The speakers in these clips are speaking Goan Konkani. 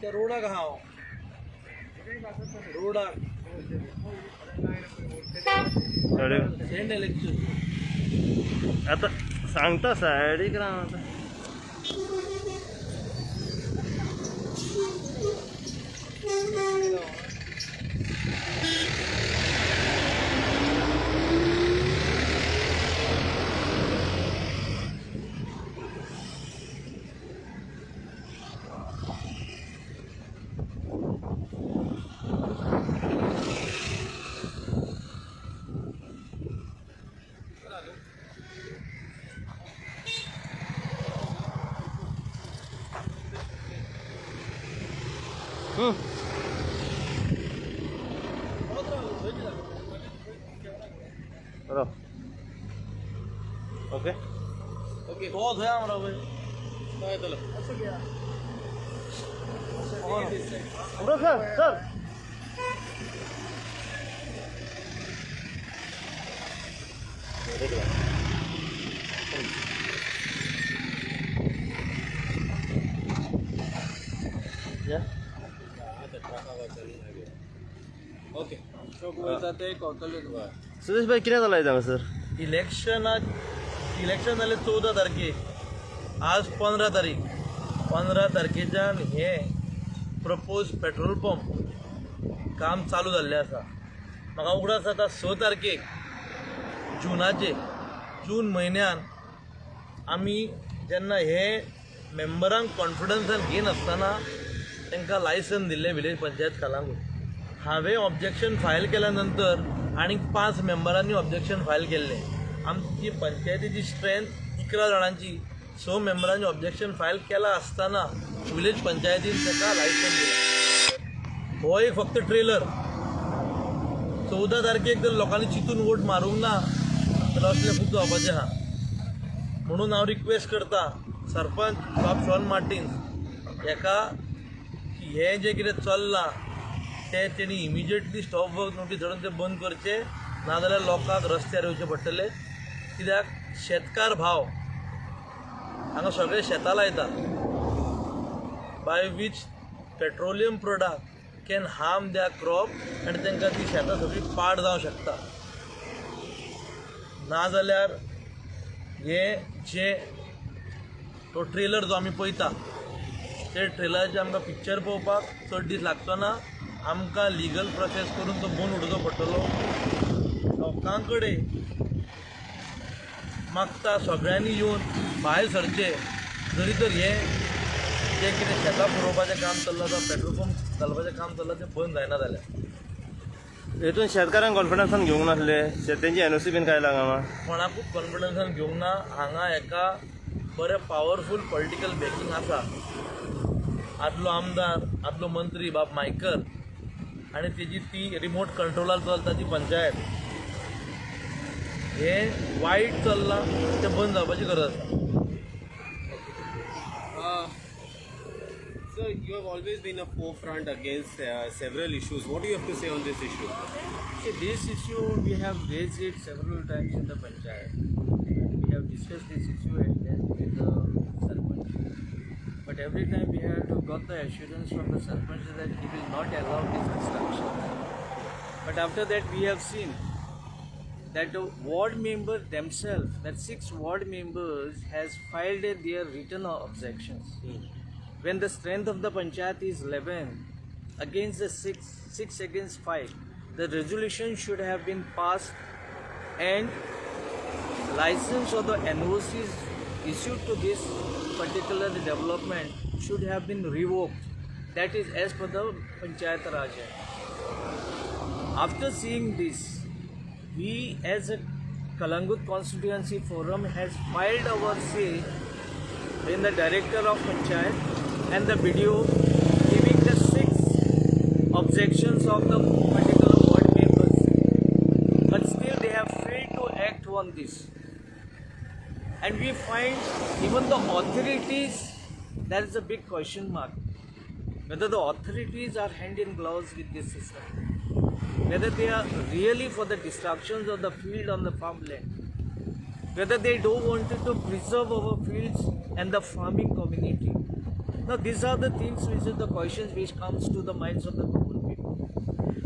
त्या रोडाक हांव रोडाक सेंट इलेक्शन आता सांगता सायडीक राव आतां. राव. ओके. ओके बहुत होया हमरा भाई काय जातलो सर सर ओके वयता ते कळटलें तुका. सुरेश भाई, कितें जालां हांगासर? इलेक्शनाक इलेक्शन जालें 14 तारखेक, आज 15 तारीख. 15 तारखेच्यान हे प्रपोज पेट्रोल पंप काम चालू जाल्लें आसा. म्हाका उगडास जाता, 6 तारखेक जुनाचे, जून म्हयन्यान आमी जेन्ना हे मेंबरांक कॉन्फिडन्सान घेयनासतना तांकां लायसन दिल्लें विलेज पंचायत कलांगूट, हांवें ऑब्जेक्शन फायल केल्या नंतर आनीक पांच मेंबरांनी ऑब्जेक्शन फायल केल्लें. आमची पंचायतीची स्ट्रेंथ 11 जाणांची, स मेंबरांनी ऑब्जेक्शन फायल केलां आसतना विलेज पंचायतीन ताका लायसन दिलें. हो एक फक्त ट्रेलर. 14 तारखेक जर लोकांनी चिंतून वोट मारूंक ना जाल्यार असलें खूब जावपाचें आहा. म्हणून हांव रिक्वेस्ट करता सरपंच बाब शॉन मार्टिन्स हेका की हें जें कितें चल्लां तें तेणी इमिजिएटली स्टॉप वर्क नोटीस धाडून तें बंद करचें, नाजाल्यार लोकांक रस्त्यार येवचें पडटलें. कित्याक शेतकार भाव हांगा सगळे शेतां लायतात, by which petroleum product can harm their crop आनी तांकां ती शेतां सगळीं पाड जावंक शकता. नाजाल्यार हे जे तो ट्रेलर जो आमी पळयता ते ट्रेलराचें आमकां पिक्चर पळोवपाक चड दीस लागचो ना. आमकां लिगल प्रोसेस करून तो बंद उडोवचो पडटलो. लोकां कडेन मागता सगळ्यांनी येवन भायर सरचें, जरी तर हें जें कितें शेतां पुरोवपाचें काम चल्लां जावं पेट्रोल पंप घालपाचें काम चल्लां तें बंद जायना जाल्यार. हेतून शेतकारांक कॉन्फिडन्सान घेवंक नासले, तेंची एनओसी बीन काय लागना? कोणाकूच कॉन्फिडन्सान घेवंक ना. हांगा एका बरें पावरफूल पॉलिटिकल बॅकींग आसा. आदलो आमदार, आदलो मंत्री बाब मायकल आनी तेजी ती रिमोट कंट्रोलार चलता ती पंचायत. हें वायट चल्लां तें बंद जावपाची गरज आसा. Sir, you have always been a forefront against several issues. What do you have to say on this issue? See, this issue we have raised it several times in the panchayat. We have discussed this issue at length with the sarpanch. But every time we have to got the assurance from the sarpanch that he will not allow this construction. But after that we have seen that the ward member themselves, that six ward members has filed their written objections. When the strength of the panchayat is 11 against the 6, 6 against 5, the resolution should have been passed and license or the NOCs issued to this particular development should have been revoked. That is as per the Panchayat Raj Act. After seeing this, we as a Calangute Constituency Forum has filed our say in the director of Panchayat and the BDO, giving the six objections of the particular ward members. But still they have failed to act on this. And we find even the authorities, there is a big question mark. Whether the authorities are hand in gloves with this system, whether they are really for the destructions of the field on the farmland, whether they don't want to preserve our fields and the farming community. Now these are the things which is the questions which comes to the minds of the common people.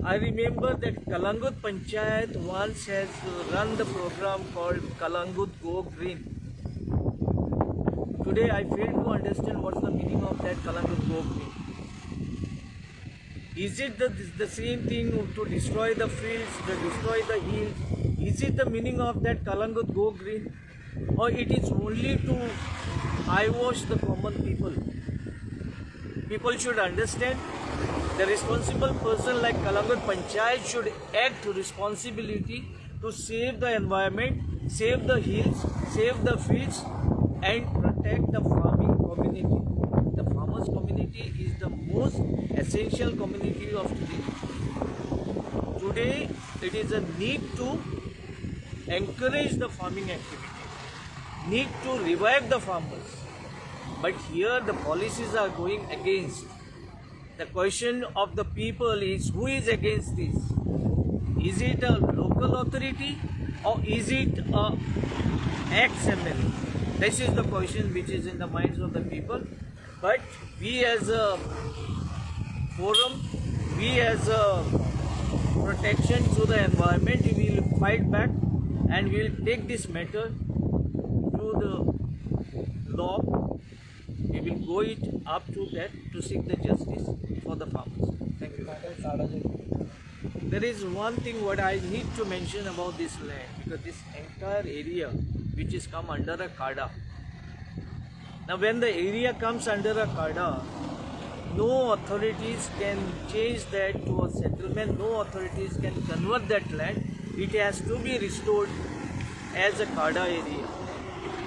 I remember that Calangute Panchayat once has run the program called Calangute Go Green. Today I fail to understand what's the meaning of that Calangute Go Green. Is it the same thing to destroy the fields, to destroy the hills? Is it the meaning of that Calangute Go Green? Or it is only to eyewash the common people? People should understand the responsible person like Calangute Panchayat should act responsibility to save the environment, save the hills, save the fields and protect the farming community. The farmers community is the most essential community of today. Today it is a need to encourage the farming activity, need to revive the farmers. But here the policies are going against. The question of the people is, who is against this? Is it a local authority or is it a ex-MLA? This is the question which is in the minds of the people. But we as a forum, we as a protection to the environment, we will fight back and we will take this matter to the law. We will go it up to that to seek the justice for the farmers. Thank you. There is one thing what I need to mention about this land, because this entire area which is come under a CADA. Now when the area comes under a CADA, no authorities can change that to a settlement, no authorities can convert that land. It has to be restored as a CADA area.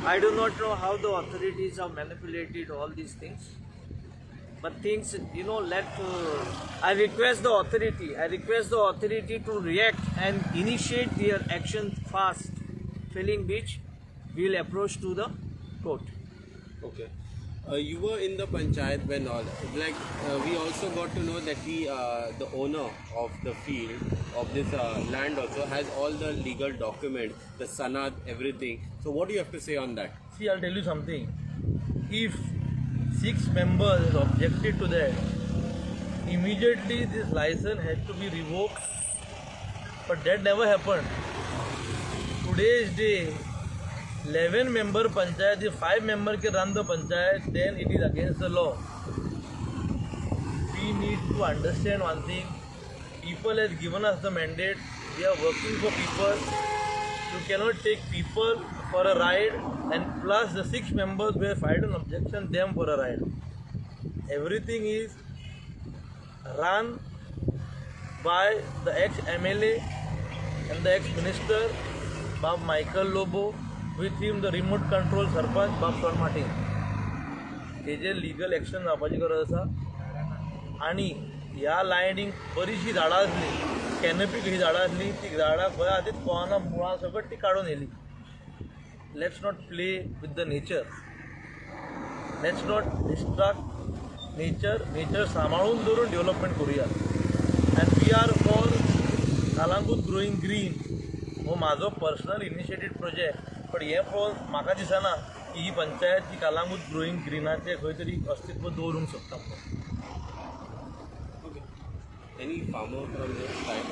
I do not know how the authorities have manipulated all these things. But things, you know, I request the authority, I request the authority to react and initiate their action fast, failing which we will approach to the court. Okay. You were in the panchayat when all, like we also got to know that the owner of the field, of this land also has all the legal documents, the sanad, everything. So what do you have to say on that? See, I'll tell you something. If 6 members objected to that, immediately this license had to be revoked, but that never happened. Today's day, 11 member panchayat, if 5 member can run the panchayat, then it is against the law. We need to understand one thing. People has given us the mandate. We are working for people. You cannot take people for a ride, and plus the 6 members who have filed an objection, them for a ride. Everything is run by the ex-MLA and the ex-minister, Bab Michael Lobo, with him the remote control sarpanch Bab Son Martin. तेजेर लिगल एक्शन जावपाची गरज आसा. आनी ह्या लायनीक बरीचशी झाडां आसली, कॅनपी कशी झाडां आसली, ती झाडां खंय आदींच कळना, मुळां सकट ती काडून येयली. Let's not play with the nature, let's not destruct nature. Nature सांबाळून दवरून डेव्हलपमेंट करुया. And we are for Calangute growing green. हो म्हाजो पर्सनल इनिशिएटेड प्रोजेक्ट, पण हें पळोवन म्हाका दिसना की ही पंचायत ही कलांगूट ग्रोईंग ग्रीनाचें खंय तरी अस्तित्व दवरूंक शकता म्हणून. Okay. Any farmer from this side?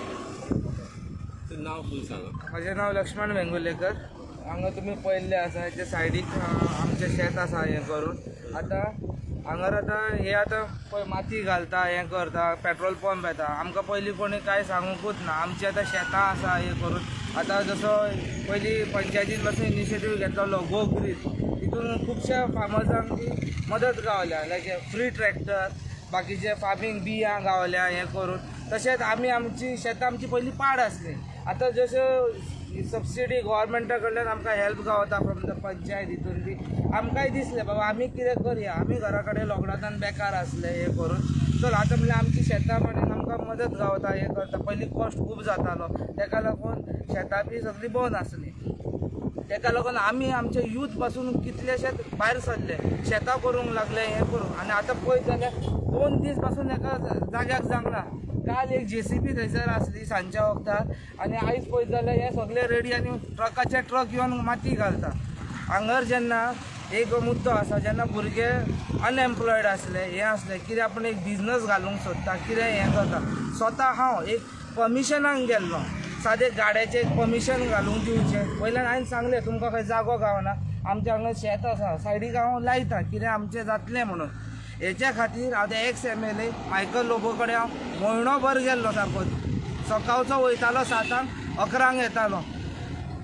So now full सांगा. म्हजें नांव लक्ष्मण वेंगुर्लेकर. हांगा तुमी पळयल्लें आसा हेच्या सायडीक आमचें शेत आसा. हें करून आतां हांगार आतां हे आतां पळय माती घालता, हें करता, पेट्रोल पंप येता. आमकां पयलीं कोणी कांय सांगूंकूच ना. आमचीं आतां शेतां आसा. हें करून आतां जसो पयलीं पंचायतीन पासून इनिशिएटीव घेतलेलो गो ग्रीन, तितून खुबश्या फार्मर्सांक ती मदत गावल्या, लायक फ्री ट्रॅक्टर, बाकीचे फार्मींग बियां गावल्या. हें करून तशेंच आमी आमची शेतां आमची पयलीं पाड आसली. आतां जश्यो सबसिडी गव्हर्मेंटा कडल्यान आमकां हेल्प गावता फ्रॉम the panchayat, हितून बी आमकांय दिसलें बाबा आमी कितें करया. आमी घरा कडेन लॉकडावनान बेकार आसले. हें करून चल आतां म्हणल्यार आमची शेतां म्हणून आमकां मदत गावता. हें करता. पयलीं कॉस्ट खूब जातालो, तेका लागून शेतां बी सगळीं बंद आसलीं. तेका लागून आमी आमचे यूथ पासून कितलेशेच भायर सरले, शेतां करूंक लागले. हें करूंक आनी आतां पळयत जाल्यार 2 दीस पासून एका जाग्याक जावंक ना. काल एक जेसीबी थंयसर आसली सांजच्या वखदार, आनी आयज पळयत जाल्यार हे सगळे रेडी आनी ट्रकाचे ट्रक येवन माती घालता. हांगर जेन्ना एक मुद्दो आसा, जेन्ना भुरगे अनएम्प्लॉयड आसले, हें आसलें, कितें आपूण एक बिजनस घालूंक सोदता, कितें हें करता. स्वता हांव एक परमिशनाक गेल्लो, सादें गाड्याचें एक परमिशन घालूंक दिवचें. वयल्यान हांवें सांगलें, तुमकां खंय जागो गावना, आमच्या हांगा शेत आसा, सायडीक हांव लायता, कितें आमचें जातलें म्हणून. हेच्या खातीर हांव ते एक्स एमएलए मायकल लोबो कडेन हांव म्हयनोभर गेल्लो सारको. सकाळचो वयतालो 7 आंक, 11 आंक येतालो.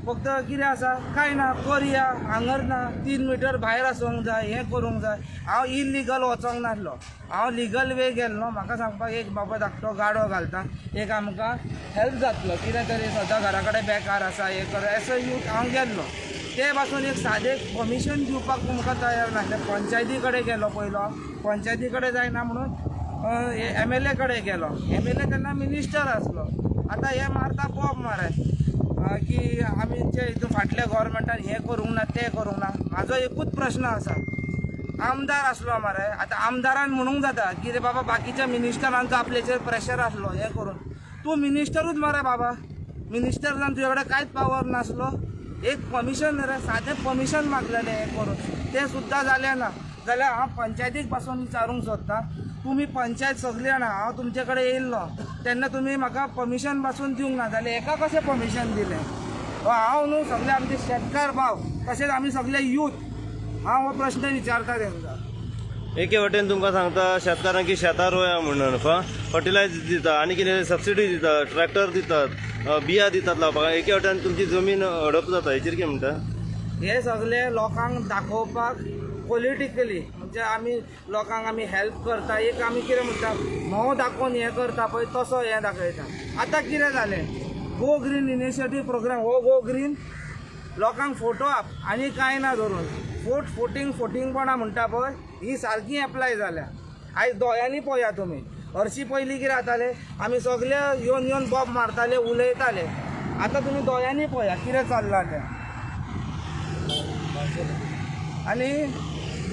फक्त कितें आसा, कांय ना, करया हांगर ना, 3 मिटर भायर आसूंक जाय, हें करूंक जाय. हांव इलिगल वचोंक नासलो, हांव लिगल वे गेल्लो. म्हाका सांगपाक एक बाबा धाकटो गाडो घालता, एक आमकां हेल्प जातलो, कितें तरी सद्दां घरा कडेन बेकार आसा, हें कर, एसो यूथ हांव गेल्लो. ते पासून एक सादें परमिशन दिवपाक तुमकां तयार नासलें. पंचायती कडेन गेलो पयलो, पंचायती कडेन जायना म्हणून एमएलए कडेन गेलो. एमएलए तेन्ना मिनिस्टर आसलो. आतां हे मारता बोब मारे की आमचे हितून फाटल्या गोवोरमेंटान हें करूंक ना, तें करूंक ना. म्हाजो एकूच प्रश्न आसा, आमदार आसलो मरे, आतां आमदारान म्हणूंक जाता कितें बाबा बाकीच्या मिनिस्टरांचो आपल्याचेर प्रेशर आसलो हें करून. तूं मिनिस्टरूच मरे बाबा, मिनिस्टर जावन तुजे कडेन कांयच पावर नासलो? एक परमिशन रे, सादें परमिशन मागलेलें हें करून, तें सुद्दां जालें ना. जाल्यार हांव पंचायतीक पासून विचारूंक सोदता, तुमी पंचायत सगळीं जाणां, हांव तुमचे कडेन येयल्लो तेन्ना तुमी म्हाका परमिशन पासून दिवंक ना, जाल्यार हेका कशें परमिशन दिलें? हो हांव न्हू, सगळे आमचे शेतकार भाव, तशेंच आमी सगळे यूथ, हांव हो प्रश्न विचारता तेंकां. एके वटेन तुमकां सांगता शेतकारांक की शेतां रोया म्हणून, फर्टिलायज दिता आनी कितें सबसिडी दिता, ट्रॅक्टर दितात, बिया दितात लावपाक. एके वटेन तुमची जमीन हडप जाता, हेचेर कितें म्हणटा? हे सगळे लोकांक दाखोवपाक पॉलिटिकली, म्हणजे आमी लोकांक आमी हेल्प करता, एक आमी कितें म्हणटा, म्होंव दाखोवन हें करता पळय, तसो हें दाखयता. आतां कितें जालें, गो ग्रीन इनिशिएटीव प्रोग्राम हो गो ग्रीन लोकांक फोटो आप आनी कांय ना धरून फोट फोटींग फोटिंगपणां म्हणटा पळय, ही सारकी एप्लाय जाल्या. आयज दोळ्यांनी पळया तुमी. हरशीं पयलीं कितें जातालें, आमी सगळे येवन येवन बोब मारताले, उलयताले. आतां तुमी दोळ्यांनी पळया कितें चल्लां तें. आनी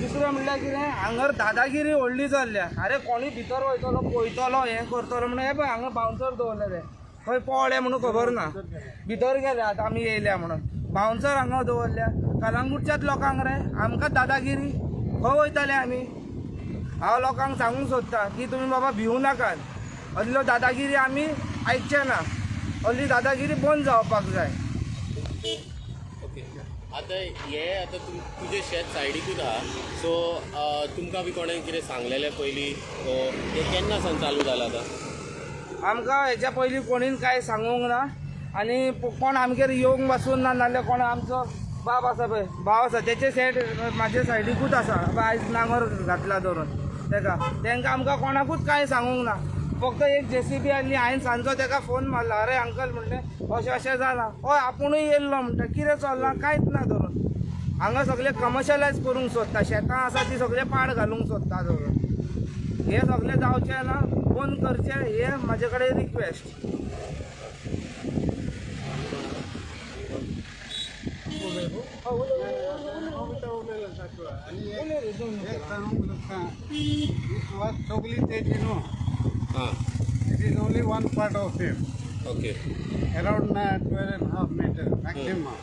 दुसरें म्हणल्यार कितें, हांगर दादागिरी व्हडली चल्ल्या. आरे, कोणूय भितर वयतलो, पळयतलो, हें करतलो म्हणून. हे पळय, हांगा बाउन्सर दवरलेले, खंय पळ्ळे म्हणून खबर ना. भितर गेले आतां आमी येयल्या म्हणून बाउन्सर हांगा दवरल्या. कलंगूटच्याच लोकांक रे, आमकां दादागिरी. खंय वयतले आमी? हांव लोकांक सांगूंक सोदता की तुमी बाबा भिवू नाकात. असल्यो दादागिरी आमी आयकचे ना. असली दादागिरी बंद जावपाक जाय. ओके, आतां हे आतां तुजें शेत सायडीकूच आहा, सो तुमकां बी कोणें कितें सांगलेलें पयलीं? हें केन्ना सावन चालू जालां आतां? आमकां हेच्या पयलीं कोणीन कांय सांगूंक ना आनी कोण आमगेर येवंक पासून ना. नाल्यार कोण आमचो बाब आसा पळय, भाव आसा, तेचे शेत म्हाजे सायडीकूच आसा. आयज नांगर घातला धरून तेका. तेंकां आमकां कोणाकूच कांय सांगूंक ना. फक्त एक जेसीबी आसली. हांवें सांजचो तेका फोन मारला, अरे अंकल म्हणलें, अशें अशें जालां. हय, आपुणूय येयल्लो म्हणटा. कितें चल्लां कांयच ना धरून. हांगा सगळें कमर्शलायज करूंक सोदता. शेतां आसा ती सगळें पाड घालूंक सोदता धरून. हें सगळें जावचें ना, बंद करचें, हें म्हाजे कडेन रिक्वेस्ट. एक सांगूंक सोदता, ही सुवात सगळी तेजी न्हू. It is only one part of him, around 12.5 meter maximum.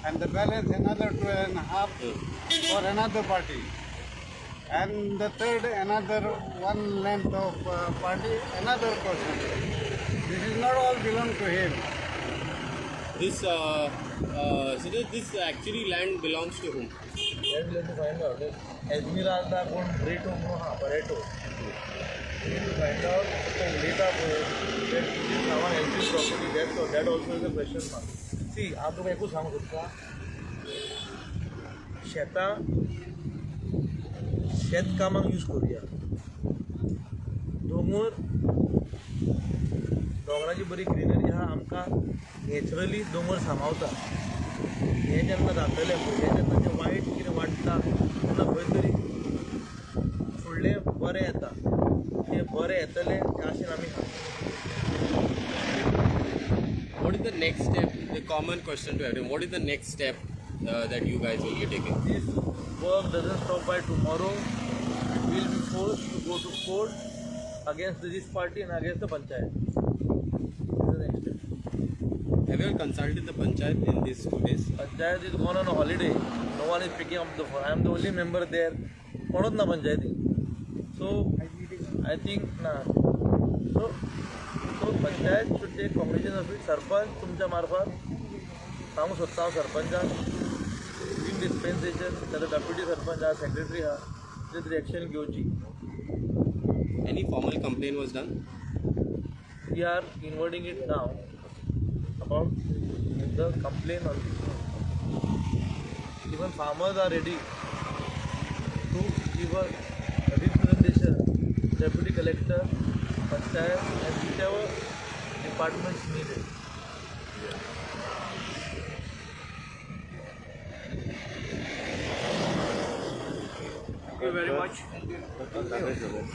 And the balance another 12.5 for another party. And the third another one length of party, another person. This is not all belong to him. This so this actually land belongs to whom? That we have to find out. Esmeralda कोण ब्रेटो म्हणून आहा, Barreto. We need to find out तो उलयता पळय, that is our LG property, that also is a question mark. See, हांव तुका एकूच सांगूंक सोदता, शेतां शेत कामाक यूज करुया. दोंगर, दोंगराची बरी ग्रिनरी आहा. आमकां नॅचरली दोंगर सांबाळता. हें जेन्ना जातलें पळय, हें जेन्ना जें वायट कितें वाडटा तेन्ना खंय तरी फुडलें बरें येता. तें बरें येतलें त्या आशेन आमी आहा. What is the next step? The common question to everyone. What is the next step that you guys will be taking? This work doesn't stop by tomorrow, we'll be forced to go to court against this party and against the panchayat. This is the next step. Have you all consulted the panchayat in these 2 days? Panchayat is gone on a holiday. No one is picking up the phone. I am the only member there. कोणूच ना पंचायतीन. सो I think ना, so panchayat should take cognizance of it. Sarpanch तुमच्या मार्फत सांगू सोदता हांव सरपंचाक गिव डिस्पेन्सेशन. ताजो डेप्युटी सरपंच आहा, सेक्रेटरी आहा, कितें तरी एक्शन घेवची. Any formal complaint was done? We are inverting it now about the complaint on this. Even farmers are ready to give a representation, deputy collector, panchayat and whichever departments needed. Thank you very much. दाखय सगळें.